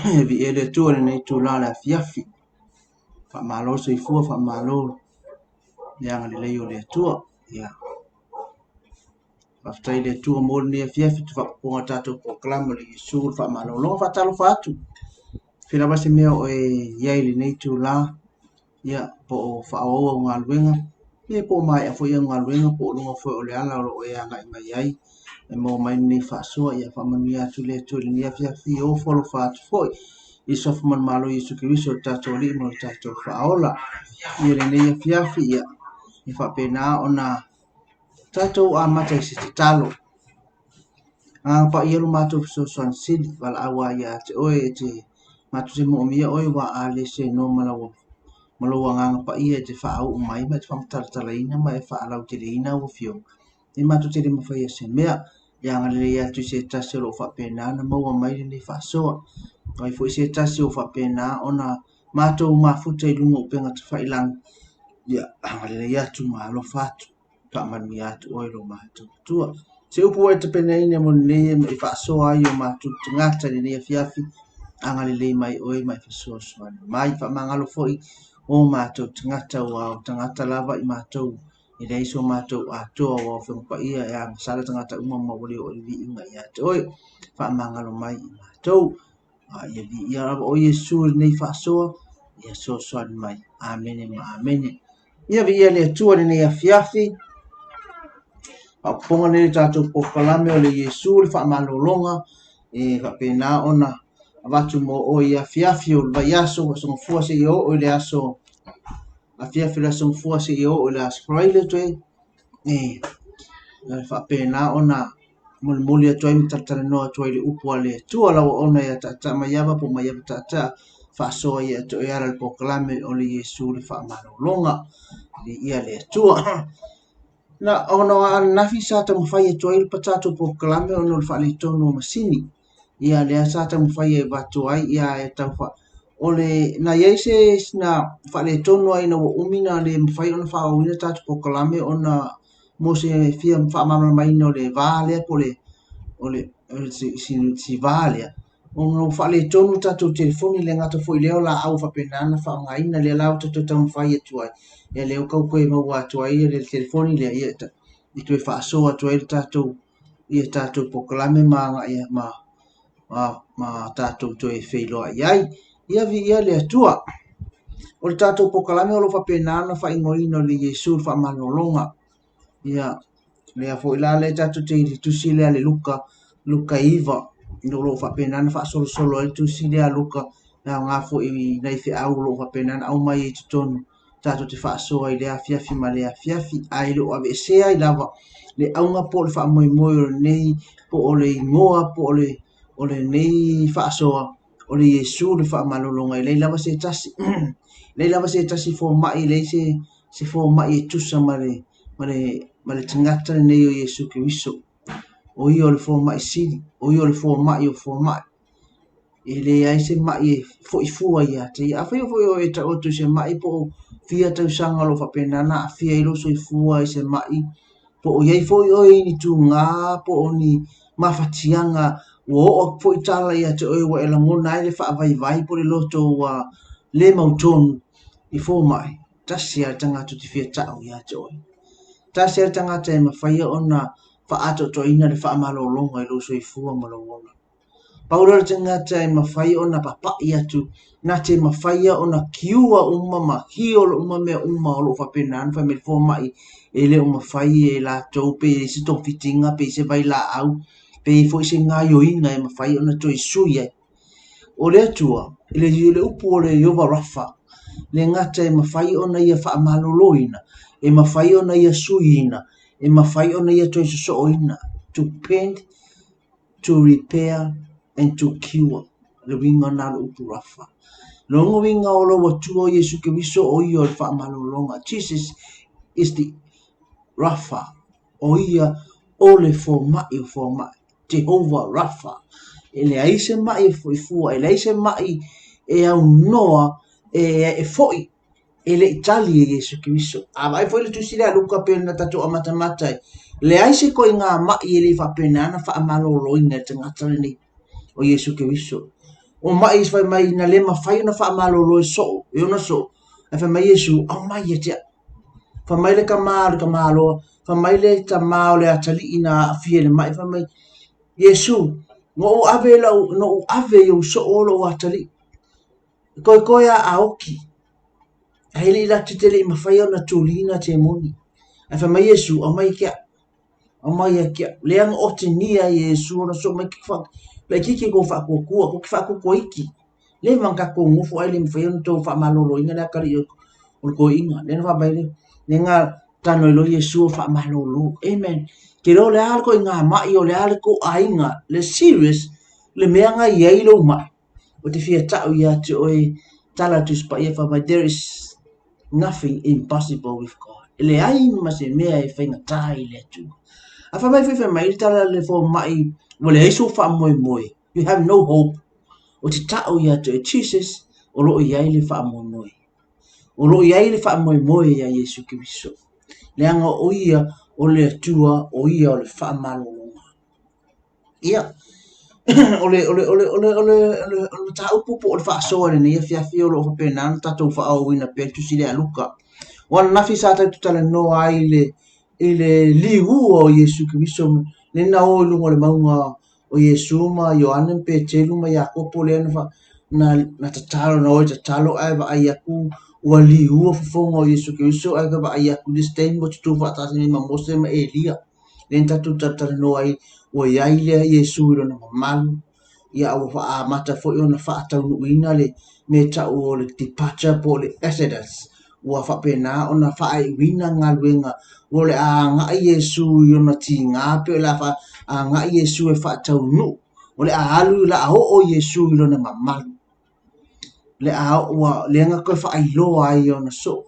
E viia le Atua i lenei itula o le afiafi. Faamalo le soifua, faamalo le agalelei o le Atua. Ia, faafetai i le Atua mo lenei afiafi, te faaopoopoga o le tatou polokalame o le Iesu le faamalologa. Faatalofa atu, fia lava se mea o e i ai i lenei itula, ia, po o faaauau au galuega, ia po o maea foi au galuega, po o luga foi o le ala o lo o e agai mai ai e maua mai lenei faasoa. Ia faamanuia atu le Atua i lenei afiafi, ia ofo alofa atu foi i le suafa manumalo o Iesu Keriso lo tatou Alii ma lo tatou Faaola. Ia lenei afiafi, ia, ia faapena ona tatou amata i se tatalo. Agaga Paia lo matou fesoasoani sili, valaau lava ia te oe e te matou te moomia oe aua a le seanoa ma lau ma lou Agaga Paia e te faauu mai ma e te faamatalatalaina ma e faalauteleina au Afioga, e matou te le mafaia se mea. Ia agalelei atu i se tasi o lo o faapena ona maua mai lenei faasoa. O ai foi se tasi o faapena ona matou mafuta i luga o upega tafailagi, ia agalelei atu ma alofa atu. Faamanuia atu oe lo matou Atua. Se upu ua e tapenaina mo lenei e faasoa ai o matou tagata i lenei afiafi, agalelei mai oe ma e fesoasoani mai. Faamagalo foi o matou tagata, aua o tagata lava i matou, e leai so matou atoa, aua o Afioga Paia e agasala tagata uma ma ua le oo i le viiga ia te oe. Faamagalo mai i matou. A ia viia lava oe Iesu i lenei faasoa, ia fesoasoani mai. Amene ma amene. Ia viia le Atua i lenei afiafi. Faaopoopoga nei le tatou polokalame o le Iesu le faamalologa e faapena ona avatu mo oe i afiafi o le vaiaso, aso Gafua seia oo i le aso afiafi o le aso Gafua seia oo i le aso Faraile toe e faapena ona molimoli atu ai ma talatalanoa atu ai i le upu a le Atua lau auauna ia Taataa Maiava po o Maiava Taataa faasoa ia te oe ala le polokalame o le Iesu le faamalologa. Viia le Atua. Na ona o ananafi sa taumafai atu ai le tatou polokalame ona o le faaletonu o masini. Ia lea sa taumafai e avatu ai ia e tau fa o le na i ai se sina faaletonu ai ina ua umi na le mafai ona faaauauina tatou polokalame ona mo se fia faamalamalamaina o le va lea po o le si va lea, ona ua faaletonu le tatou telefoni, e le gata foi i lea o laau faapena ona faaaogaina, lea la ua tatou taumafai atu ai, ia lea ua tau toe maua atu ai le telefoni lea, ia e toe faasoa atu ai le tatou ia tatou polokalame ma agai ma tatou toe feiloai ai. Ia viia le Atua. O le tatou polokalame o lo o faapena ona faaigoaina o le Iesu le faamalologa. Ia, lea foi la lea tatou te i le tusi lea a le Luka, Luka 9, o lo o faapena ona faasolosolo ai le tusi lea a Luka, e aoga foi i nai feau o lo o faapena ona aumai ai i totonu tatou te faasoa i lea afiafi ma lea afiafi, ae le o aveesea ai lava le auga po o le faamoemoe o lenei, po o le igoa po o le o lenei faasoa, o le Iesu le faamalologa, e leai lava se tasi, leai lava se tasi fomai, leai se, se fomai e tusa ma le, ma le, ma le tagata lenei o Iesu Keriso. O ia o le fomai sili, o ia o le fomai o fomai. E leai se mai e foi fua ia te ia. Afai foi o e taoto i se mai po o fia tausaga o lo o faapena ona aafia ai lou soifua i se mai, po o i ai foi oe i ni tugā po o ni mafatiaga ua oo atu foi tala ia te oe ua e lagona ai le faavaivai po o le loto ua le mautonu i fomai, tasi lava le tagata ou te fia tau ia te oe. Tasi lava le tagata e mafai ona faaatoatoaina le faamalologa i lou soifua ma lou ola. Pau lea o le tagata e mafai ona papai atu, na te mafaia ona kiua uma ma heal uma mea uma o lo o faapena ona fai mai le fomai e le o mafai e latou pe i ai se togafitiga, pe i ai se vailaau, pe i ai foi se gaoioiga e mafai ona toe sui ai. O le Atua, le, le upu o le Ieova Rafa, le gata e mafai ona ia faamaloloina, e mafai ona ia suiina, e mafai ona ia toe sosooina, to paint to repair and to cure, le uiga lena o le upu Rafa. Lona uiga o lou Atua o Iesu Keriso o ia o le faamalologa. Jesus is the Rafa, o ia o le fomai o fomai. Jehovah Rafa. E leai se mai e foi fua, e leai se mai e aunoa e foi e le i tali e Iesu Keriso. A vaai foi le tusi lea a Luka pei ona tatou amatamata ai, leai se koiga mai e le i faapena ona faamaloloina e le tagata lenei o Iesu Keriso. O maʻi fai mai na le mafai ona faamalolo e soo, e ona soo, ae fai mai Iesu, aumai ia te au. Fai mai le tama o le tamaloa, fai mai le tama o le atalii na aafia i le maʻi, fai mai, Iesu, na ou ave lau, na ou ave i ou soo lou atalii. E toetoe lava a oti, ae le i latou te le i mafai ona tuliina temoni. Ae fai mai Iesu, aumai ia te au. Aumai ia te au. Lea na otegia ai e Iesu ona soo mai laitiiti tou faatuatua, tou te faatuatua iti. Leva ona tatou nofo ae le mafai ona outou faamaloloina le atalii o le toeaina. Lea na fai mai ai, lea na tago ai loa Iesu e faamalolo. Amen. Ke iloa o le a le ituaiga mai, o le a le tou aiga, le serious le mea na i ai lou mai. Ou te fia tau ia te oe, tala a le Tusi Paia fai mai, there is nothing impossible with God. E leai ma se mea e faigata i le Atua. A fai mai foi fai mai le tala a le fomai, ua leai sou faamoemoe. You have no hope. Ou te tau ia te oe, Jesus, o lo o i ai le faamoemoe. O lo o i ai le faamoemoe iā Iesu Keriso. Leaga o ia o le Atua, o ia o le faamalologa. Ia, o le o le o le o le o le o le mataupu po o le faasoa i lenei afiafi o lo o faapena ona tatou faaauauina pea le tusi lea a Luka. O ananafi sa tatou talanoa ai i le i le liua o Iesu Keriso lea na o i luga o le mauga o Iesu ma Ioane ma Peteru ma Iakopo lea na na na tatalo na o e tatalo ae vaai atu ua liua fofoga o Iesu Keriso ae vaai atu i le isi taimi ua tutu faatasi mai ma Mose ma Elia. Lea na tatou talatalanoa ai, ua i ai lea Iesu i lona mamalu, ia a ua faaamata foi ona faataunuuina le mea e tau o le departure po o le exodus. Ua faapena ona faaiuina galuega, o le a agai Iesu i ona tiga pe o le a agai Iesu e faataunuu, o le a alu, o le a oo Iesu i lona mamalu. Le a ua lea na toe faailoa ai e ona soo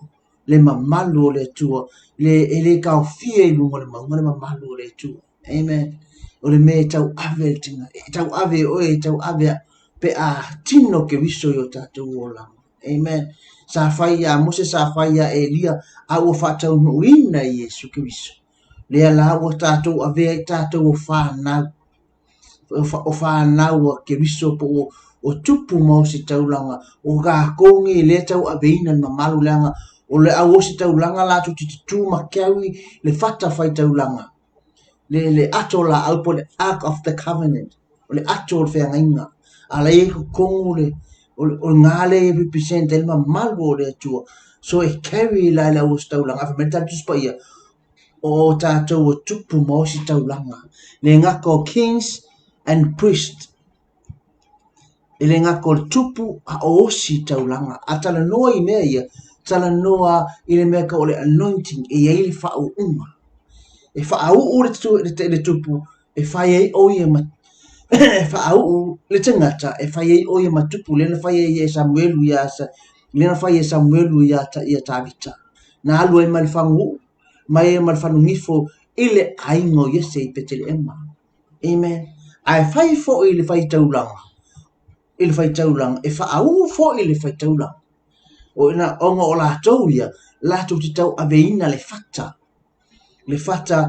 le mamalu o le Atua, le e le taofia i luga o le mauga le mamalu o le Atua. Amen. O le mea e tauave e le tinga, e tauave e oe, e tauave au, pe a tino Keriso i o tatou olaga. Amen. Sa fai iā Mose, sa fai iā Elia, a ua faataunuuina e Iesu Keriso. Lea la ua tatou avea i tatou o fanau. o fanau a Keriso po o tupu ma ositaulaga, o tatou nei lea e tauaveina le mamalu leaga o le au ositaulaga latou te tutū ma carry le fatafaitaulaga, le ato laau po o le ark of the covenant, o le ato o le feagaiga, a o la e i ai i totonu le, o lena lea e represent ai le mamalu o le Atua. So e carry la e le au ositaulaga, a fai mai le Tala Tusi Paia, o tatou o tupu ma ositaulaga, le gata o kings and priests, e le gata o le tupu a o ositaulaga. A talanoa i mea ia, talanoa i le mea tau o le anointing, e i ai le faauuga. E faauu le tupu e fai ai ʻo ia ma e faauu le tagata e fai ai ʻo ia ma tupu lea na fai ai e Samuelu iā lea na fai e Samuelu iā ia Tavita. Na alu ai ma le faguuu mai ai ma le fanugifo i le aiga o Iese i Peteleema. Amen. Ae fai foi i le faitaulaga, i le faitaulaga, e faauu foi le faitaulaga. O ina, ona o latou ia, latou te tauaveina le fata le fata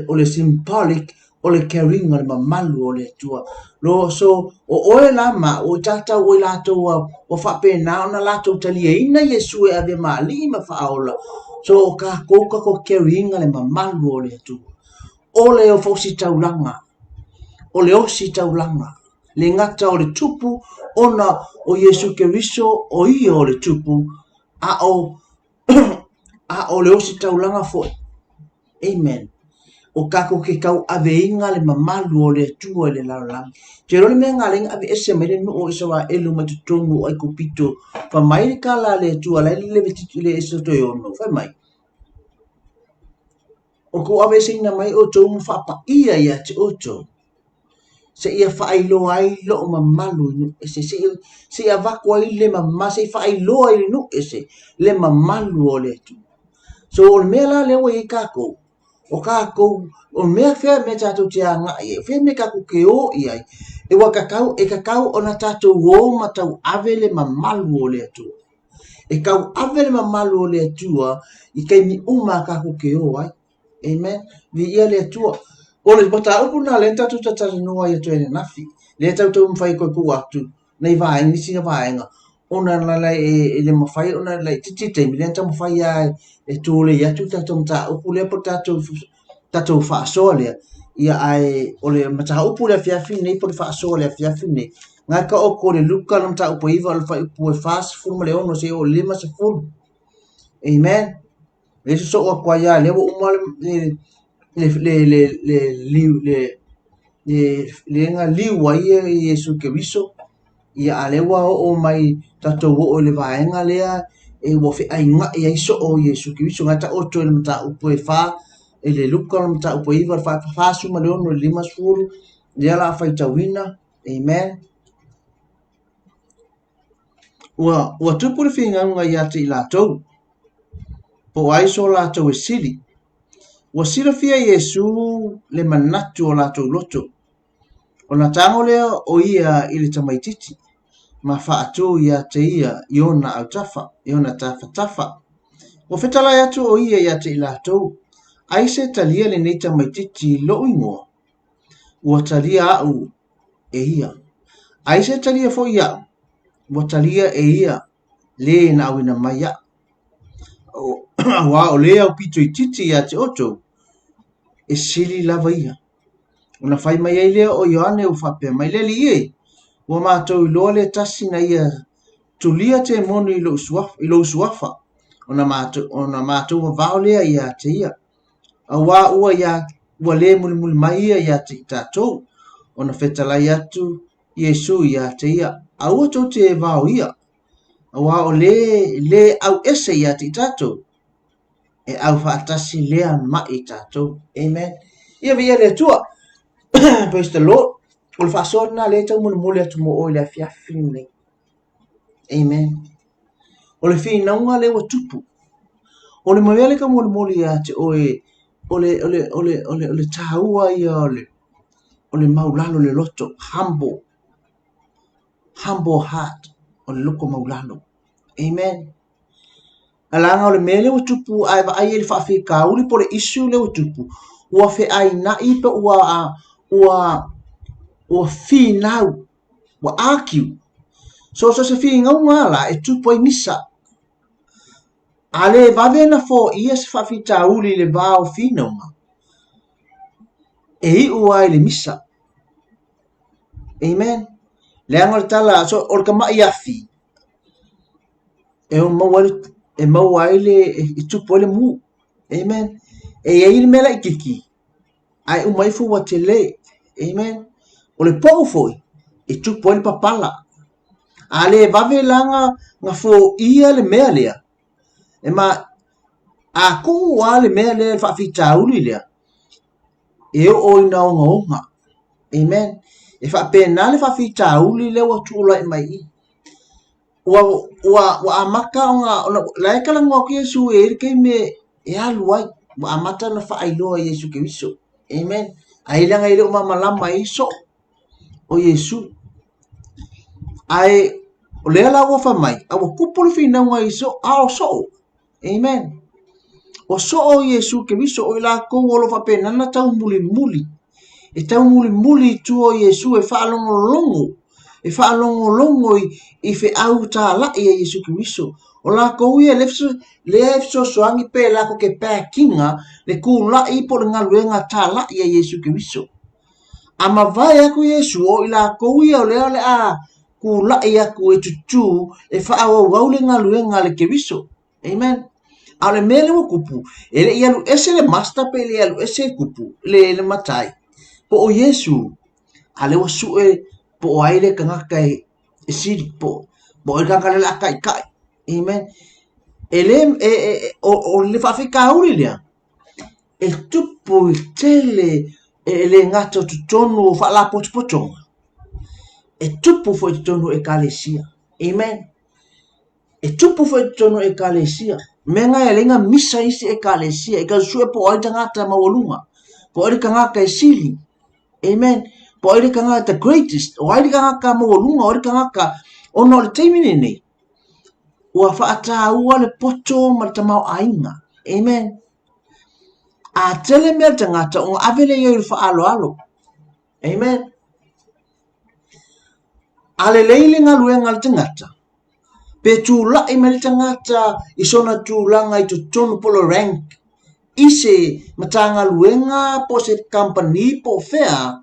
o le symbolic o le carrying o le mamalu o le Atua. Lo, so, o oe la ma au, o tatou o i latou ua, ua faapena ona latou taliaina Iesu e ave ma alii ma faaola. So, o kākou kako carrying le mamalu o le Atua. O le ositaulaga, o le ositaulaga, le gata o le tupu ona o Iesu Keriso o ia o le tupu, a o a o le ositaulaga foi. Amen. O kākou ke tauaveina le mamalu o le Atua i le lalolagi. Te iloa le mea na ala ai ona aveese mai le nuu o Isaraelu mai totonu o Aikupito, fai mai le tala a le Atua la e i le Levitito i le Esoto e 6, fai mai, O kou aveeseina mai outou ma faapaia ia te outou, seia faailoa ai lou mamalu i nuu ese, seia avatu ai le mamalu, seia faailoa i nuu ese le mamalu o le Atua. So o le mea la lea ua i ai kākou, o kākou, o mea fea mea tatou te agai ai, o fea mea tatou te o i ai, e ua tatau, e tatau ona tatou o ma tauave le mamalu o le Atua. E tauave le mamalu o le Atua i taimi uma a tatou te o ai. Amen. Viia le Atua. O le mataupu lena lea na tatou talatalanoa ai atu ai ananafi, lea tatou taumafai e toe tuu atu. nai vaega, nisi vaega ona e le mafai ona laitiiti le taimi lea na taumafai lava e tulei atu le tatou mataupu lea po o le tatou faasoa lea. Ia ae o le mataupu i le afiafi lenei po o le faasoa i le afiafi lenei, gata outou i le Luka le mataupu e 9 o le fuaiupu e 46 seia oo i le 50. Amen. Lea e sosoo atu ai lava, lea ua uma le na liu ai Iesu Keriso, ia a o lea ua oo mai tatou oo i le vaega lea e ua feainai ai soo Iesu Keriso. Na taoto i le mataupu e fa i le Luka le mataupu e 9 le 46 i le 50, lea o le a faitauina. Amen. Ua tupu le finauga ia te i latou, po o ai so latou e sili. Ua silafia e Iesū le manatu o latou loto. Ona tago lea o ia i le tamaitiiti ma faatu ia te ia i ona autafa, i ona tafatafa. Ua fetalai atu o ia ia te i latou, Ai se talia lenei tamaitiiti i lou igoa? Ua talia aʻu e ia. Ai se talia foi iaʻu? Ua talia e ia lē na auina mai iaʻu. Auā o lē aupito itiiti ia te outou, e sili lava ia. Ona fai mai ai lea o Ioane ua faapea mai, Le Alii e, ua matou iloa le tasi na ia tulia temoni i lou suafa, i lou suafa, ona matou, ona matou vavao lea ia te ia. Auā ua ia, ua lē mulimuli mai ia ia te i tatou. Ona fetalai atu Iesū ia te ia, Aua tou te vao ia, auā o lē lē auese ia te i tatou, e au faatasi lea ma i tatou. Amen. Ia viia le Atua. Praise the Lord. O le faasoa lena lea e taumolimoli atu mo oe i le afiafi lenei. Amen. O le finauga lea ua tupu. O le mea lea e taumolimoli ia te oe, o le, o le, o le, o le, o le tāua ia o le, o le maulalo o le loto, humble, humble heart, o le loto maulalo. Amen. Leaga o le mea lea ua tupu a e vaai i le faafitauli po o le issue lea ua tupu, ua feainai pe ua, ua, ua finau, ua argue. So, so se finauga la e tupu ai misa. A le vave ona foia se faafitauli i le va o finauga, e iu lava i le misa. Amen. Leaga o le tala, so, o le tamai afi, e maua ai, e maua ai le, e tupu ai le mu. Amen. E i ai le mea laitiiti, ae uma ifo ua tele. Amen. O le pou foi, e tupu ai le papala. A le vave la na foia le mea lea, e ma, a tuu lava le mea lea, le faafitauli lea, e oo ina ogaoga. Amen. E faapena le faafitauli lea ua tulai mai i i. Ua, ua, ua amata ona, ona la e talanoa atu Iesu e i ai le taimi e, e alu ai. Ua amata ona faailoa e Iesu Keriso. Amen. Ai leaga e le o malamalama ai soo o Iesu. Ae o lea la ua fai mai, a ua tupu le finauga i soo, a o soo. Amen. Ua soo Iesu Keriso, o i latou o lo o faapena ona taumulimuli. E taumulimuli i tua o Iesu e faalogologo, e faalogologo i, i feau tāla'i a Iesu Keriso. O latou ia lea, lea e fesoasoani pe latou te back ina le kula'i po o le galuega tāla'i a Iesu Keriso. A mavae atu Iesu, o i latou ia o lea o le a kula'i atu e tutū e faaauau le galuega a le Keriso. Amen. A o le mea lea ua tupu, e le i alu ese le master pe le i alu ese le kupu, le, le matai, po o Iesu, a lea ua sue po o ai le tagata e, e sili, po, po o ai le tagata lea o le a taitai. Amen. E le, e, e, e, o, o le faafitauli lea, e tupu i tele e le gata o totonu o faalapotopotoga, e tupu foi i totonu o Ekalesia. Amen. E tupu foi i totonu o Ekalesia. Mea na e ala ai ona misa isi Ekalesia, e tau sue po o ai le tagata maualuga, po o ai le tagata e sili. Amen. Po o ai le tagata the greatest, o ai le tagata maualuga, o ai le tagata, ona o le taimi lenei, ua faataua le poto ma le tamaoaiga. Amen. A tele mea le tagata ona ave lea i ai o le faaaloalo. Amen. A lelei le galuega a le tagata, pe tulai mai le tagata i sona tulaga i totonu po o le rank i se Matagaluega po o se kamupani po o fea,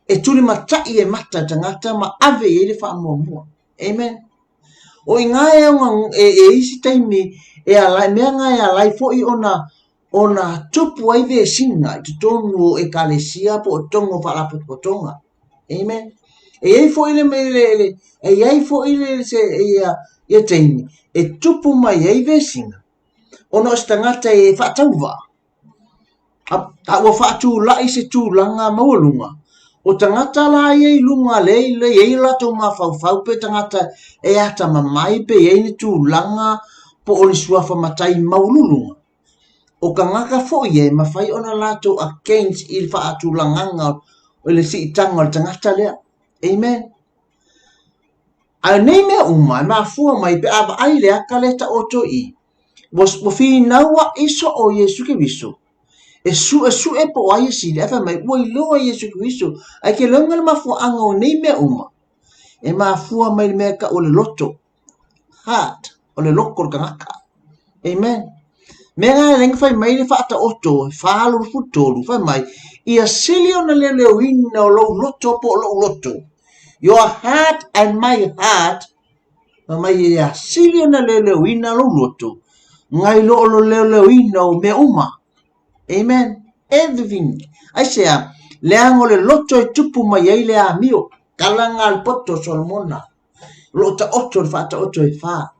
e tulimatai e mata le tagata ma ave i ai le faamuamua. Amen. O i ina e e, e isi taimi e ala, mea na e ala ai foi ona ona tupu ai vesiga i totonu o ekalesia po o totonu o faalapotopotoga. Amen. E i ai foi le, le, le e i ai foi le, se, ia, ia taimi e tupu mai ai vesiga ona o se tagata e faatauvaa a ua faatulai se tulaga maualuga o tagata la ia i luga lea e i ai o latou mafaufau pe tagata e atamamai pe i ai ni tulaga po o ni suafa matai maualuluga. O tagata foi ia e mafai ona latou against i le faatulagaga o le siitaga o le tagata lea. Amen. A o nei mea uma e mafua mai pe a vaai i le aka lea e taoto i i, ua finau aʻi soo Iesu Keriso e suʻesuʻe po o ai e sili, ae fai mai, ua iloa Iesu Keriso, ae ke lauga le mafuaaga o nei mea uma, e mafua mai le mea e tau o le loto. Heart, o le loko o le tagata. Amen. Mea na e fai mai le faataoto e 43, fai mai, ia sili ona leoleoina o lou loto po o lou loto. Your heart and my heart, fai mai ia sili ona leoleoina lou loto, nai lo o le leoleoina o mea uma. Amen. Everything. Aisea, leaga o le loto e tupu mai ai le amio. Tala na a le poto o Solomona. O lo o taoto le faataoto e fa.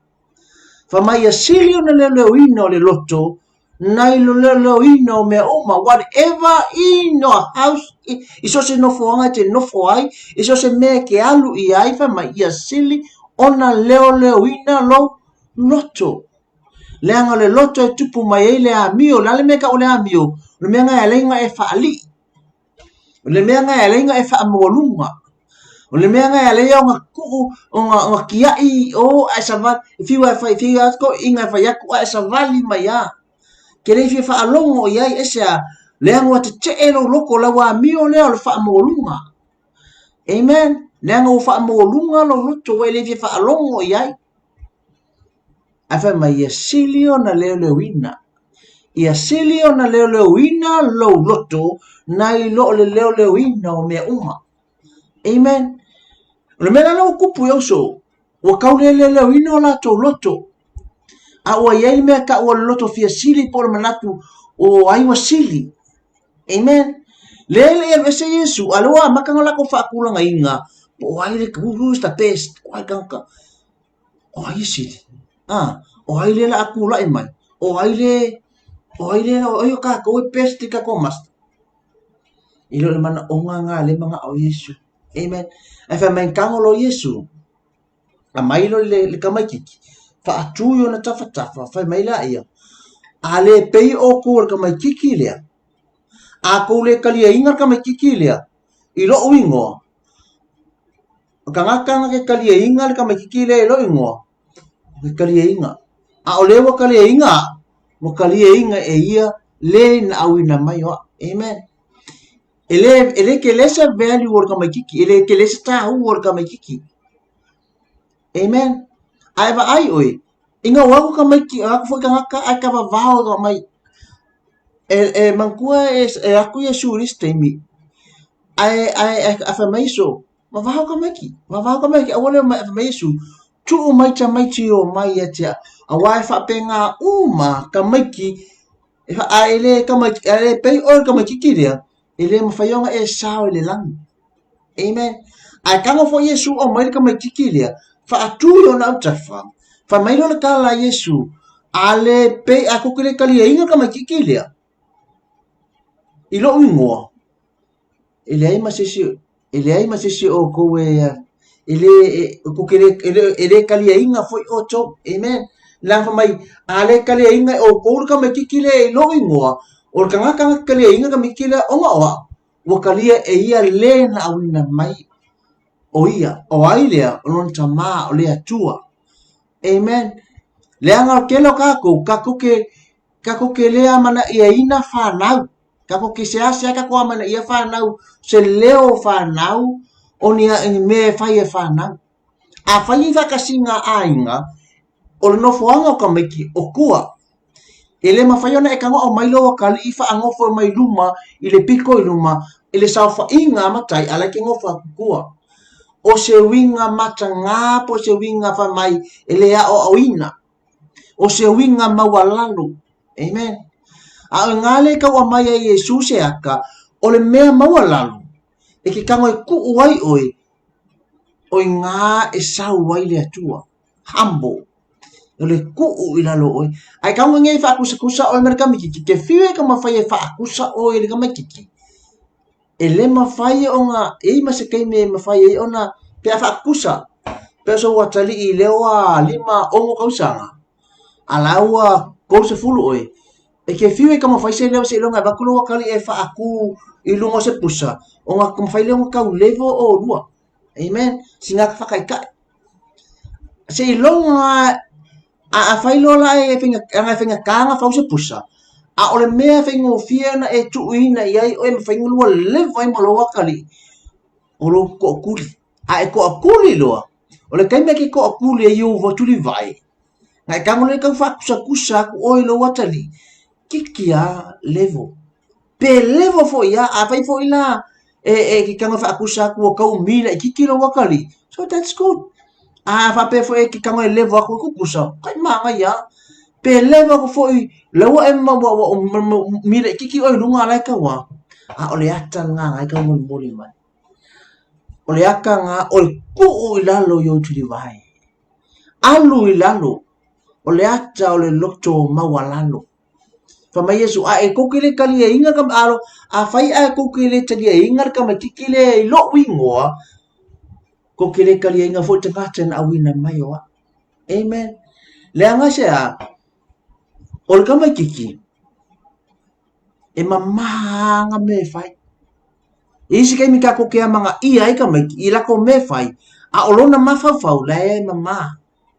Fai mai ia sili ona leoleoina o le loto nai lo leoleoina o mea uma. Whatever in your house, i so o se nofoaga e te nofo ai, i so o se mea e te alu i ai, fai mai ia sili ona leoleoina lou loto. Leaga o le loto e tupu mai ai le amio. O le a le mea e tau o le amio? O le mea lena e ala ai ona e faalii. O le mea lena e ala ai ona e faamaualuga. O le mea lena e ala ai ona tuu, ona tiai i o ae savali, e fiu lava e fai, fiu lava toeaiina e fai atu ae savali mai lava. E te le fia faalogo i ai, aisea? Leaga ua tetee lou loto, o lau amio lea o le faamaualuga. Amen. Leaga ua faamaualuga lou loto ua e le fia faalogo i ai. Ae fai mai, ia sili ona leoleoina. Ia sili ona leoleoina lou loto nai lo o le leoleoina o mea uma. Amen. O le mea la lea ua tupu i uso, ua tau le leoleoina o latou loto. A ua i ai le mea e tau o le loto fia sili po o le manatu o ai ua sili. Amen. Lea e le i alu ese Iesu, a lea ua amata ona latou faatulagaina, po o ai le, who is the best, o ai tagata. O ai e sili? A, o ai lea o le a tulai mai? O ai le, o ai le, o ai o kākou e best i kākou master? I le o le manaʻoga lena lea e manaʻo Iesu. Amen. Ae fai mai tago loa Iesu, aumai loa le, le tamaititi, faatu i ona tafatafa, fai mai laia, a le pei ʻoukou o le tamaititi lea, a kou le kaliaina le tamaititi lea i loʻu inoa, O tagata na ke kaliaina le tamaititi lea i lou igoa, o ke kaliaina. A o lea ua kaliaina aʻu, ua kaliaina e ia le naʻauina mai o aʻu. Amen. E le, e le tele se value o le tamaititi, e le tele se tāua o le tamaititi. Amen. A e vaai ʻoe, ina ua aku tamaiti, ua aku foi tagata ae tavavao mai, e, e manatua e, e aku Iesu i le isi taimi, ae, ae, ae fai mai Iesu, Vavao tamaiti, vavao tamaiti, aua le omai, fai mai Iesu, tuu mai tamaiti e omai ia te au, auā e faapena uma tamaiti, e fa, a e le tamaiti, a le pei ʻoe i le tamaititi lea, e le mafai ona e sao i le lagi. Amen. Ae tago foi Iesu aumai le tamaititi lea, faatu i ona autafa, fai mai lea o le tala a Iesu, a le pei, a kou te le taliaina le tamaititi lea, i lou igoa, e leai ma se isi, e leai ma se isi o outou e, e le, e, kou te le, e le, e le kaliaina foi outou. Amen. Leaga fai mai, a le kaliaina e outou le tamaititi lea i lou igoa, o le tagata na kaliaina le tamaititi lea ona o au, ua kalia e ia le naʻauina mai o ia. O ai lea? O lona Tamā, o le Atua. Amen. Leaga o le tele o kākou, kākou te, kākou te le amanaʻiaina whānau. Kākou ke seasea kākou amanaʻia whānau, se leo o whānau, o ni, ni mea e whai e whānau. Afai e faatasiga aiga, o le nofoaga o tamaiti o tua. E le mafai ona e tago aumai lou atalii faanofo mai luma i le pito i luma i le saofaiga a matai a la e te nofo atu i tua. O se uiga mataga po o se uiga fai mai e le aoaoina. O se uiga maualalo. Amen. A o i ina lea e tau aumai ai e Iesu se ata, o le mea maualalo e te tago e tuu ai oe, o i ina e sau ai le Atua. Humble. O le tuu i lalo o oe. Ae tago nei faakusakusa oe ma le tamaititi, te fiu e taumafai e faakusa oe i le tamaititi, e le mafai ona i ai ma se taimi e mafai ai ona pe a faakusa pe o sou atalii lea ua 5, 6 tausaga a la ua 30 oe, e te fiu e taumafai se leo seiloga e avatu lou atalii e faatu i luga o se pusa ona mafai lea ona tau level oulua. Amen. Sina faataitai. Seiloga a afai loa la e leaga e faigata ona fau se pusa, a o le mea e faigofie ona e tuuina i ai oe e mafai ona lua level ai ma lou atalii, o lou toatuli. A e toatuli loa, o le taimi e te toatuli ai ou tulivae, na e tago lea e tau faakusakusa atu oe i lou atalii, toeitiiti lava level. Pe level foi lava, afai foi la e te tago e faakusa atu ua tau umi laitiiti lou atalii, so that's good. A faapea foi e te tago e level atu e kukusa, tai manaia lava. Pe level atu foi la ua e umi laitiiti oe i luga a o la e tau lava, a o le ata lena o lena e taumolimoli mai. O le ata lena o le tuu i lalo i ou tulivae. Alu i lalo, o le ata o le loto maualalo. Fai mai Iesu, a e kou ke le taliaina ka alo, afai ae kou ke le taliaina le tamaititi lea i lo'u igoa, kou ke le taliaina foi tagata na auina mai o a'u. Amen. Leaga se a? O le tamaititi, e mamā ana mea e fai. I isi taimi tatou te amanaia ai tamaiti i latou mea e fai, a o lona mafaufau, la e mamā.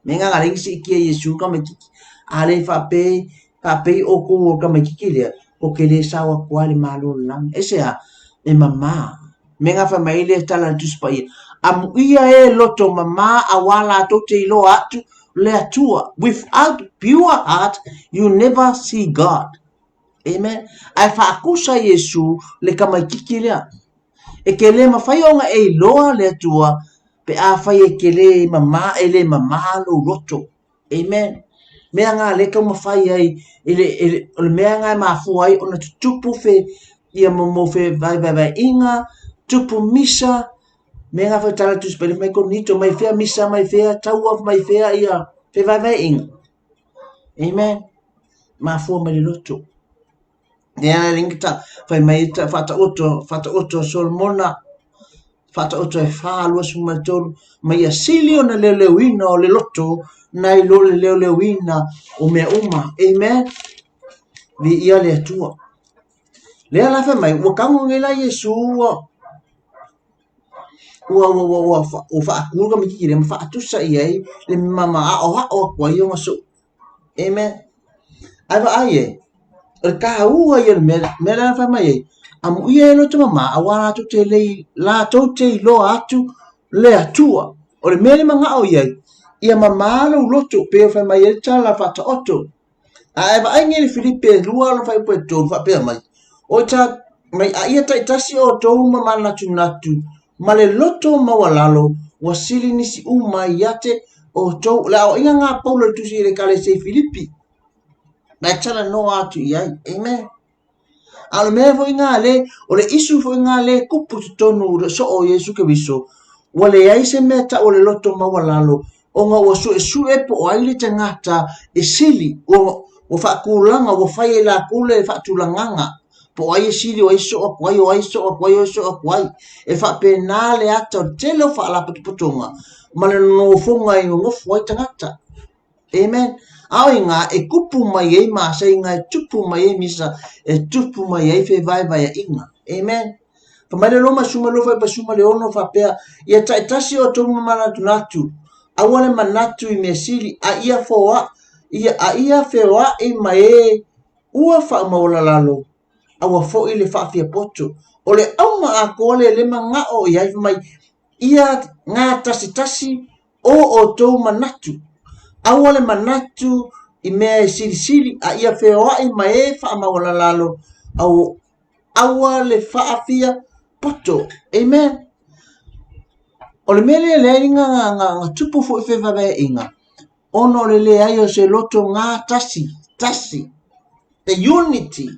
Me ngā ngā siitia Iesu tamaititi, a le faapei, faapei outou o tamaititi lea, ko ke le sao atu ai le Malo o le lagi. E se a? E mamā. Me ngā whai mai le tala le Tusi Paia. Amuia e loto mamā auā lātou te iloa atu le Atua. Without pure heart, you never see God. Amen. Ae faakusa Iesu le tamaititi lea. E ke le mawhai ona e iloa le Atua pe afai e ke le mamā, e le mamā lou loto. Amen. Mea ngā le taumafai ai, e le, e le, o le mea ngā e mafua ai ona tutupu fe, ia mo mo fe vaevaevaeaiga, tupu misa, mea ngā whai tala tusi pele mai konito, mai whea misa, mai whea taua, mai whea ia fe vaevaeaiga. Amen. Mafua mai le loto. Lea e ringi ta, fai mai ta whataoto, whataoto a Solomona, whataoto e 4:23, mai ia sili ona leoleo o le loto, nai lo le leoleoina o mea uma. Amen. Viia le Atua. Lea la fai mai, ua tago nei la Iesu ua ua ua ua ua ua faatu le tamaititi lea ma faatusa i ai le ma ma aoao atu ai ona soʻu. Amen. Ae vaai e, o le taua ia o le mea, mea lea na fai mai ai, amuia e loto mamā, auā latou te lei, latou te iloa atu le Atua. O le mea le manao i ai, ia mamā lou loto, pei ona fai mai ai le tala faataoto. A e vaai nei i le Filipi e 2 lona fuaiupu e 3 faapea mai, O ta mai a ia taitasi outou ma manatunatu ma le loto maualalo ua sili nisi uma ia te outou. O le aoaiga ngā Paulo i le tusi i le Ekalesia i Filipi. Na e talanoa atu i ai. Amen. A o le mea foi ngā le, o le isu foi ngā le kupu i totonu o le soo o Iesu Keriso, ua leai se mea tau o le loto maualalo, ona ua suesue po o ai le tagata e sili, ua, ua faatulaga, ua fai e latou le faatulagaga, po o ai e sili, o ai e soo atu ai, o ai e soo atu ai, o ai e soo atu ai. E faapena le ata o le tele o faalapotopotoga ma le nofoga e nonofo ai tagata. Amen. A o inā e kupu mai ai maseiga, e tupu mai ai misa, e tupu mai ai fevaevaeaiga. Amen. Fai mai le Roma 12 fuaiupu 16 faapea, ia taitasi outou ma manatunatu, aua le manatu i mea sili, a ia foa, ia, a ia feoai ma e ua faamaualalalo, aua foi le faafiapoto. O le auga atoa lea le manao i ai, fai mai, ia gatasitasi. O outou manatu, aua le manatu i mea e silisili, a ia feoai ma e faamaualalalo, aua le faafia poto. Amen. O le mea lea leai na tupu foi fevaveaiga, ona o le leai o se loto gatasi, tasi, the unity.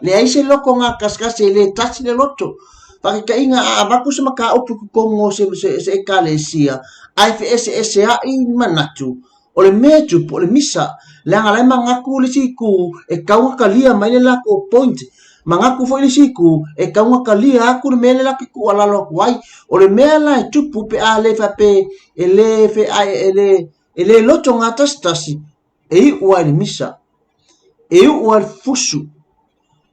Leai se loto gakasikasi e le tasi le loto. Faataitaiga, a avatu se mataupu i totonu o se, se, se ekalesia, ae feeseeseai manatu, o le mea e tupu, o le misa, leaga la e manatu le isi itu e tatau ona talia mai le latou point. Manatu foi le isi itu e tatau ona talia atu le mea lea latou te tuualalo atu ai. O le mea la e tupu pe a le faapea e le feae, e le, e le loto gatasitasi, e iu lava i le misa, e iu lava i le fusu.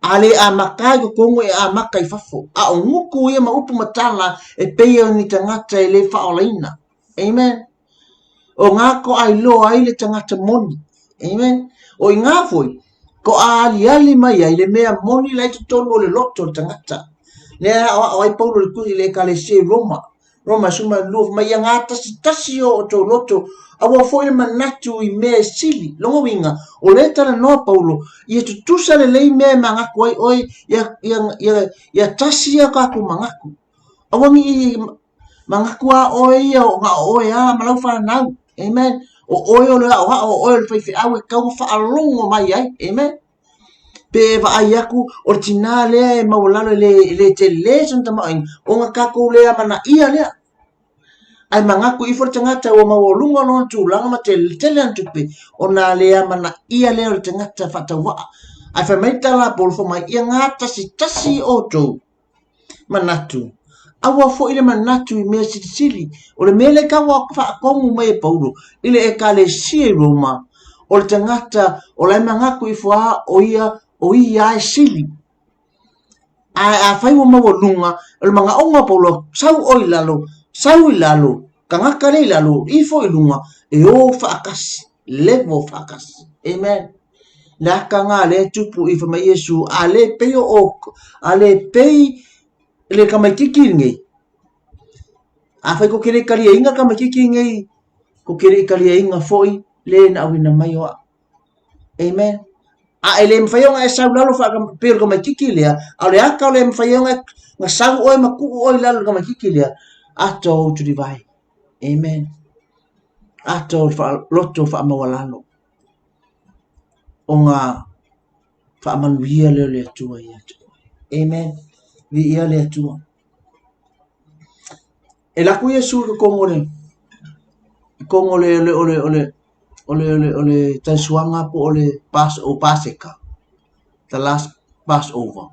A le amata i totonu e amata i fafo. A o gutu ia ma upu ma tala e pei o ni tagata e le faaolaina. Amen. O ngā toa iloa ai le tagata moni. Amen. O i ngā foi, toa aliali mai ai le mea moni la i totonu o le loto o le tagata. Lea aoao ai Paulo i le tusi i le ekalesia i Roma. Roma 12, fai mai ia gatasitasi o outou loto, aua foi le manatu i mea e sili. Lona uiga, o lea e talanoa Paulo, ia tutusa lelei mea e manatu ai oe, ia, ia, ia, ia tasi ia tatou manatu. Aua ne i manatu lava oe ia o na o oe lava ma lau fanau. Amen. O oe o le aoao, o oe o le faifeau e tatau ona faalogo mai ai. Amen. Pe e vaai atu o le tinā lea e maualalo e le, e le tele sona tamaoaiga, ona tatou le amanaia lea. Ae manatu ifo le tagata ua maualuga lona tulaga ma tele, tele ana tupe, ona le amanaia lea o le tagata faatauvaa. Ae fai mai le tala a Paulo, fai mai, ia gatasitasi outou manatu. Aua foi le manatu i mea silisili. O le mea lea tau faatonu mai e Paulo i le ekalesia i Roma, o le tagata o la e manatu ifo lava o ia, o ia e sili. Ae afai ua maualuga, o le manaoga o Paulo, sau oe i lalo, sau i lalo, tagata lea i lalo, ifo i luga, e o faatasi, level faatasi. Amen. Le aka ngā le tupu i fai mai Iesu, a le pei o, a le pei le tamaititi lenei. Afai ko ke le taliaina tamaititi nei, ko ke le taliaina foi le na awina mai o au. Amen. A e le mawhai ona e sau lalo wha pei o le tamaititi lea, a o le aka o le mawhai ona na sau oe ma kuu oe i lalo le tamaititi lea, ata o utulivae. Amen. Ata o loto whaamaualalo. O ngā whaamanuia lea o le Atua ia te oe. Amen. Viia le Atua. E lako Iesu i totonu o le totonu o le o le o le o le o le o le o le taisuaga po o le pas o Paseka. The last Passover.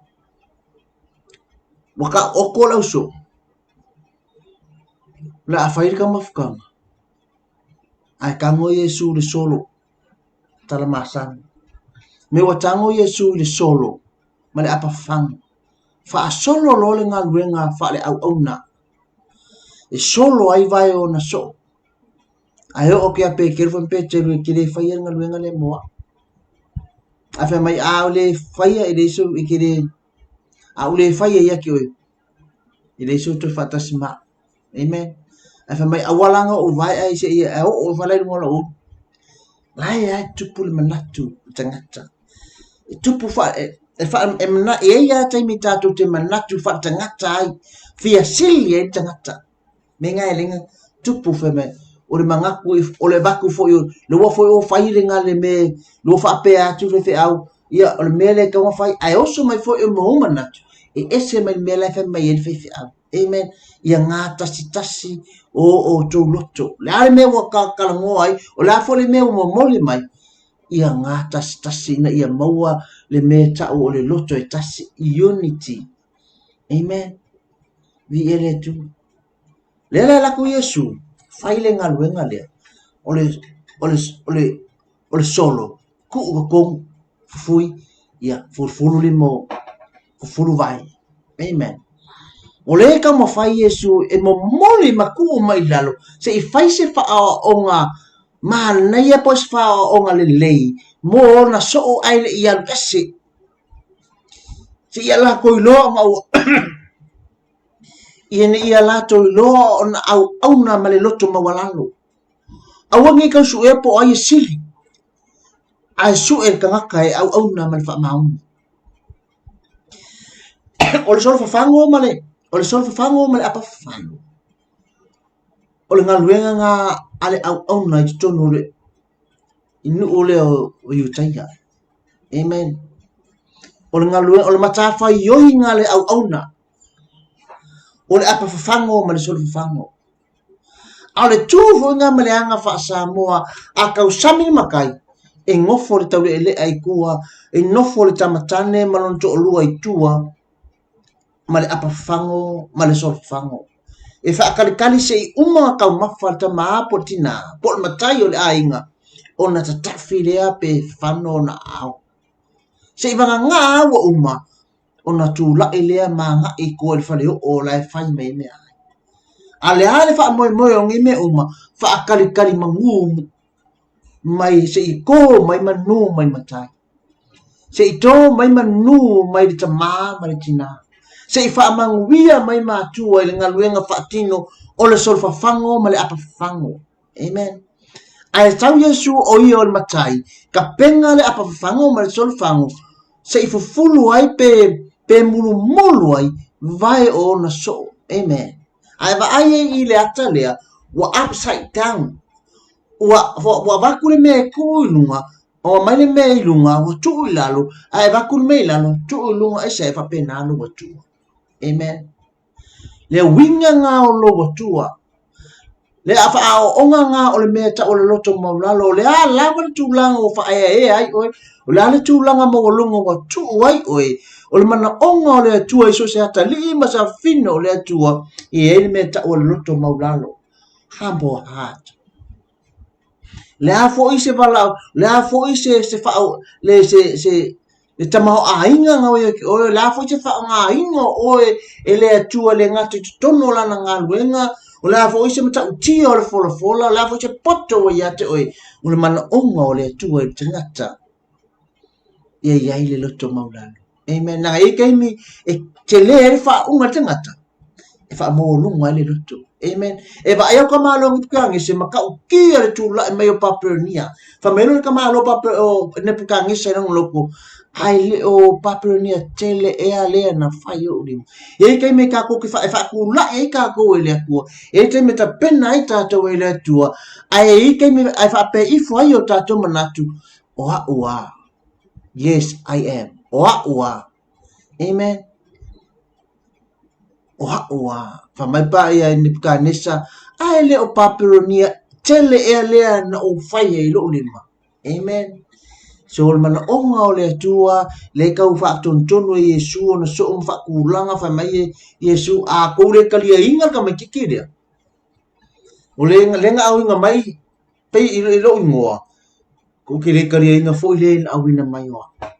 Ua taoto le ausoo. O le a fai le taumafataga. Ae tago Iesu i le solo. Tala masani. Me ua tago Iesu i le solo ma le apafaga. Faasolo loa le galuega faaleauauna e solo ai vae o ona soo. Ae oo atu ia Peteru, fai mai Peteru, e te le faia le galuega lea mo au. Ae fai mai, a ou le faia e leai sou, e te le, a ou le faia ia te oe, e leai sou toe faatasi ma au. Amen. Ae fai mai, aua la na ou vae ai seia e oo ifo la i luga o lou ulu. La e lava e tupu le manatu o le tagata. E tupu fa, e, e, fa, e, mana, e ai lava taimi tatou te manatu faaletagata ai, fia sili ai le tagata. Me nga e lenga tupu fai mai, o le manatu, o le avatu foi, le ua foi o fai le nga le me, le ua faapea atu le faifeau, ia, o le mea lea e tatau ona fai, ae oso mai foi o mou manatu, e ese mai le mea la e fai mai ai le faifeau. Amen. Ia gatasitasi o outou loto. O le a le mea ua talanoa ai, o le a foi le mea ua momoli mai, ia gatasitasi ina ia maua le mea e tau o le loto e tasi, unity. Amen. Viia le Atua. Lea la e alu atu Iesu, fai le galuega lea, o le, o le, o le, o le solo, tuu totonu, fufui, ia, fulufulu lima o, fufulu vae. Amen. O lea e taumafai Iesu e momoli ma tuu mai i lalo se i fai se faaoaoga manaia po o se faaoaoga lelei mo ona soo ae le i alu ese. Se i a latou iloa ona ua ina ia latou iloa ona auauna ma le loto maualalo. Aua nei tau suʻea po o ai e sili, ae suʻe le tagata e auauna ma le faamaoni. O le solofafago ma le o le solofafago ma le apafafago, o le galuega lena a le auauna i totonu o le nuu lea o Iutaia. Amen. O le galuega, o le matafaioi lena a le auauna, o le apafafago ma le solofafago. A o le tu foi lena ma le aga faa-Samoa a tausami le matai, e nofo le taulealea i tua, e nofo le tamatane ma lona toalua i tua ma le apafafago ma le solofafago. E faatalitali se i uma ona taumafa le tama po o le tinā po o le matai o le aiga ona tatafi lea pe fano ona aao. Se i vagana ua uma ona tulai lea ma agai i tua i le faleoo la e fai mai ai meaai. A o le a le faamoemoe o nei mea uma, faatalitali manu mai se i to mai manu mai matai, se i to mai manu mai le tamā ma le tinā, se i faamanuia mai matua i le galuega faatino o le solofafago ma le apafafago. Amen. Ae tau Iesu o ia o le matai, tapena le apafafago ma le solofago, se i fufulu ai pe, pe mulumulu ai vae o ona soo. Amen. Ae vaai ai i le ata lea, ua upside down. Ua, ua, ua avatu le mea e tuu i luga, ua aumai le mea i luga, ua tuu i lalo, ae avatu le mea i lalo, tuu i luga, aisea e faapena lou Atua. Amen. Le uiga lena o lou Atua. Le faaoonga lena o le mea e tau o le loto maualalo, o le a lava le tulaga ua faaeaea ai oe, o le a le tulaga maualuga ua tuu ai oe, o le manaoga o le Atua i so o se atalii ma se afafine o le Atua, e i ai le mea e tau o le loto maualalo, humble heart. Le a foi se valaau, le a foi se se faa le se se le tamaoaiga na ia te oe, o le a foi se faaaogaina o oe e le Atua e le gata i totonu o lana galuega, o le a foi se matautia o le folafola, o le a foi se poto ua ia te oe, o le manaoga o le Atua i le tagata ia i ai le loto maualalo. Amen. Leaga e i ai taimi e tele ai le faauuga a le tagata e faamaualuga ai le loto. Amen. E vaai au ka malo o Nepukanese matautia le tulai mai o Papelonia. Fai mai loa le tamāloa o Nepukanesa i lona loto, ae le o Papelonia tele ea lea na fai i ou lima. E i ai taimi e tatou te e faatulai ai tatou e le Atua, e i ai taimi e tapena ai tatou e le Atua, ae i ai taimi e faapea ifo ai o tatou manatu, o a'u a. Yes, I am. O a'u a. Amen. O a'u a. Fai mai pa ia i Nebuchadnezzar, ae le o Papelonia tele ea lea na ou faia i lo'u lima. Amen. So o le manaoga o le Atua, le tau faatonutonu e Iesu ona soo ma faatulaga, fai mai e Iesu, a tou le taliaina le tamaitiiti lea, o le, le na auina mai pei i lou igoa, kou te le taliaina foi le na auina mai o au.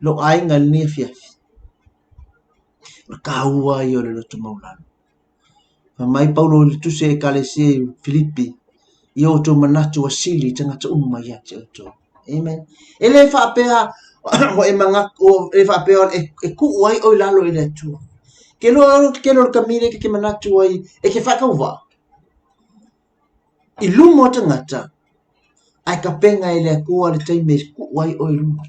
Lou aiga i lenei afiafi, o le taua ia o le loto maualalo. Fai mai Paulo i le tusi a Ekalesia i Filipi, ia outou manatu ua sili i tagata uma ia te outou. Amen. E le faapea ua e manatu, e le faapea e tuu ai oe i lalo i le Atua. Ke loa ke loa le kamili e ke manatu ai e ke whakauvaa. I luma o tagata, ae tapena e le Atua le taimi e tuu ai oe i luma.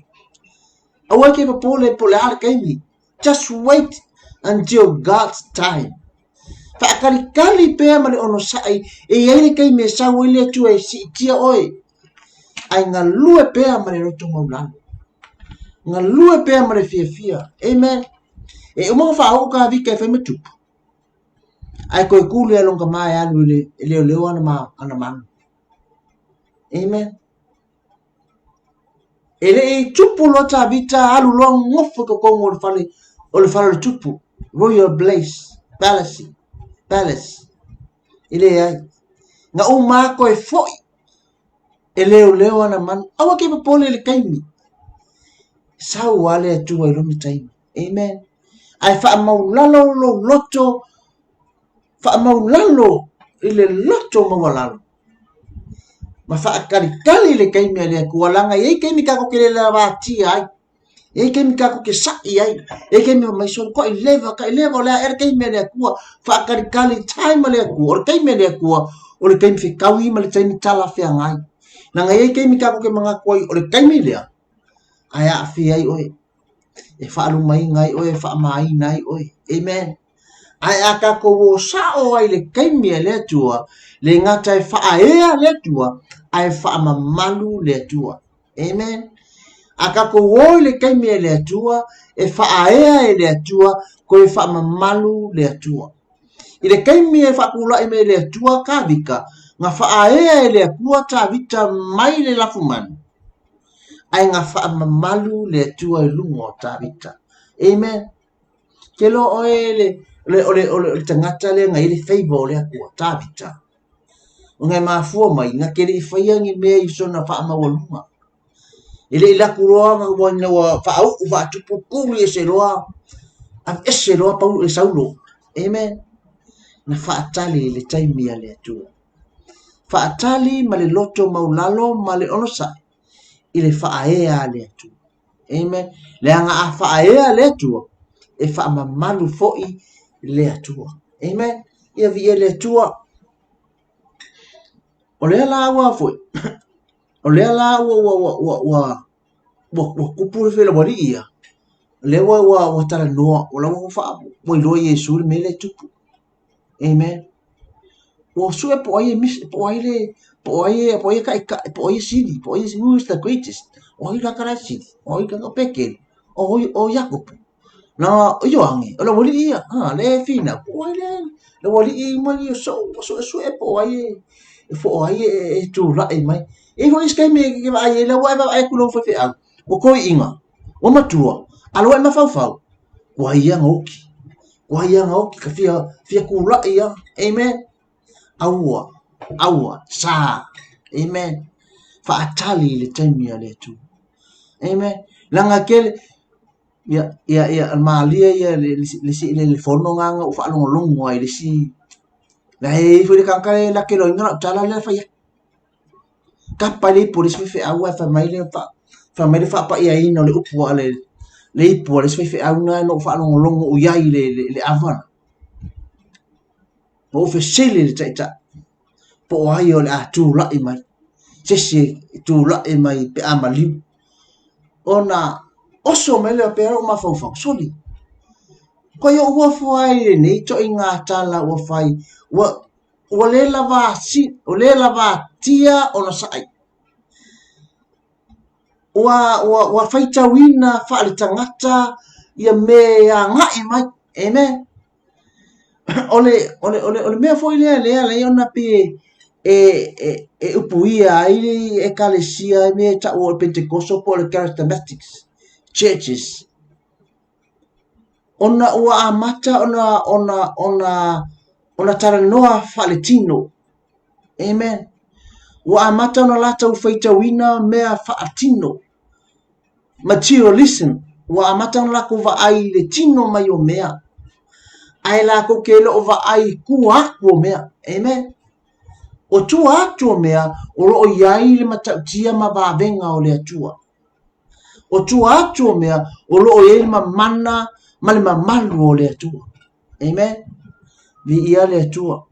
Aua e te popole po o le a le taimi. Just wait until God's time. Faatalitali pea ma le onosai e i ai le taimi e sau ai le Atua e siitia oe. Ae galue pea ma le loto maulalo. Galue pea ma le fiafia. Amen. E uma ona faaoo Tavita e fai ma tupu. Ae toe tū lea lona tama e alu i le e leoleo ana ma ana manu. Amen. E le i tupu loa Tavita alu loa nofo i totonu o le fale o le fale o le tupu, Royal Blaze Palace, Palace. E leai. Na uma lava toe foi e leoleo ana manu. Aua ke popole i le taimi. Sau lava le Atua i lona taimi. Amen. Ae faamaulalo lou loto, faamaulalo i le loto maualalo. Ma faatalitali le taimi a le Atua, leaga e i ai taimi tatou te le lavatia ai. E i ai taimi tatou te sa'i ai, e i ai taimi fai mai sole to'i leva, ta'i leva o le a ea le taimi a le Atua, faatalitali time a le Atua, o le taimi a le Atua, o le taimi fetaui ma le taimi talafeagai. Leaga e i ai taimi tatou te manatu ai o le taimi lea, ae aafia ai oe, e faalumaina ai oe, e faamaina ai oe. Amen. Ae a tatou o sao ai i le taimi a le Atua, le gata e faaea le Atua, ae faamamalu le Atua. Amen. A tatou o i le taimi a le Atua, e faaea e le Atua, toe faamamalu le Atua. I le taimi e faatulai mai e le Atua Tavita, na faaea e le Atua Tavita mai le lafumanu, ae na faamamalu le Atua i luga o Tavita. Amen. Ke loa oe le, o le, o le, o le tagata lea na i ai le favor o le Atua, Tavita. Ona e mafua mai, na te le i faia ni mea i sona faamaualuga. E le i alu atu loa ina ua faauu faatupu tuli ese loa, aveese loa e Saulo. Amen. Na faatali i le taimi a le Atua. Faatali ma le loto maulalo ma le onosai i le faaea a le Atua. Amen. Leaga a faaea le Atua, e faamamalu foi le Atua. Amen. Ia viia le Atua. O lea la ua foi, o lea la ua ua ua ua ua ua, ua tupu le felaualii ia. O lea ua ua ua talanoa, o la ua faa ua iloa Iesu le mea lea e tupu. Amen. Ua sue po o ai e misi, po o ai le, po o ai e, po o ai e taitai, po o ai e sili, po o ai e, who is the greatest? O ai le tagata la e sili? O ai o Petelu? O ai o Iakopo? Na o Ioane, o le aualii ia, a, lea e finau, po o ai le, le aualii mai ia soo, ua suesue po o ai e, po o ai e, e tulai mai. E i ai foi isi taimi e vaai ai, la ua e vaavaai atu i lou faifeau, ua toeaina, ua matua, a o la ua e mafaufau, ua ia na oti, ua ia na oti, ka fia, fia tulai lava. Amen. Aua, aua, sa. Amen. Faatali i le taimi a le Atua. Amen. Leaga tele, ia, ia, ia, malie ia le, le, le, le fono lena na ou faalogologo ai i le isi, la e i ai foi le tagata lea e lakeloina lau tala lea e fai atu. Tapa le ipu a le isi faifeau ae fai mai le fai mai le faapaiaina o le upu a le le ipu a le isi faifeau lena na ou faalogologo i ai i le le ava lena. Ua ou fesili i le taitai po o ai o le a tulai mai, se isi e tulai mai pe a maliu. Ona oso mai lea faapea lou mafaufau, sole, koe ou ofo ai i lenei ituaiga tala ua fai, ua Ua le lava, ua le lavatia ona sa'i. Ua, ua, ua faitauina faaletagata ia mea e agai mai. Amen. O le, o le, o le, o le mea foi lea lea alai ona pei e, e, e upuia ai le ekalesia i mea e ta'u o le Pentekoso po o le Charismatics Churches. Ona ua amata ona, ona, ona, ona talanoa faaletino. Amen. Ua amata ona latou faitauina mea faatino. Materialism. Ua amata ona latou vaai i le tino mai o mea. Ae latou te le o vaai i tua atu o mea. Amen. O tua atu o mea o lo o i ai le matautia ma vavega o le Atua. O tua atu o mea o lo o i ai le mamana ma le mamalu o le Atua. Amen. Viia le Atua.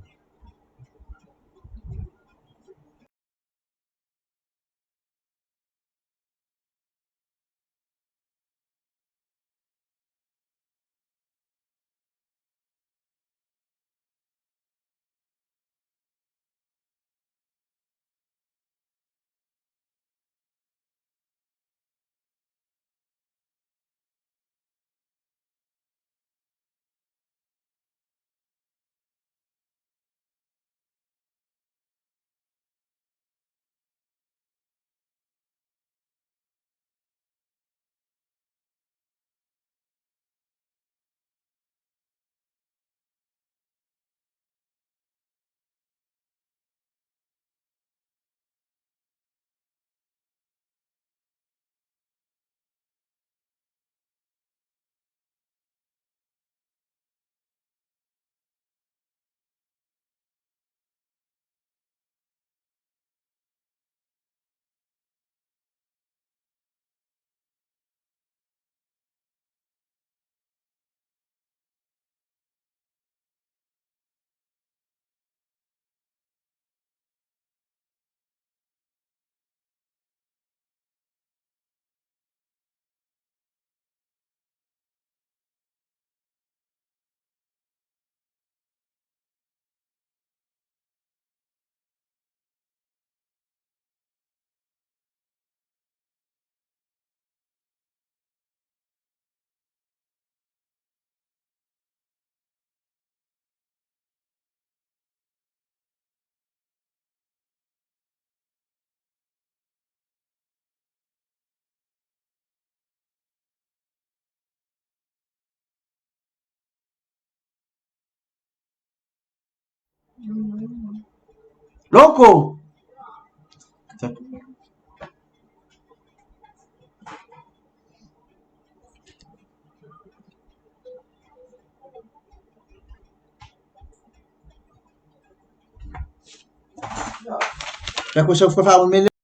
Loko!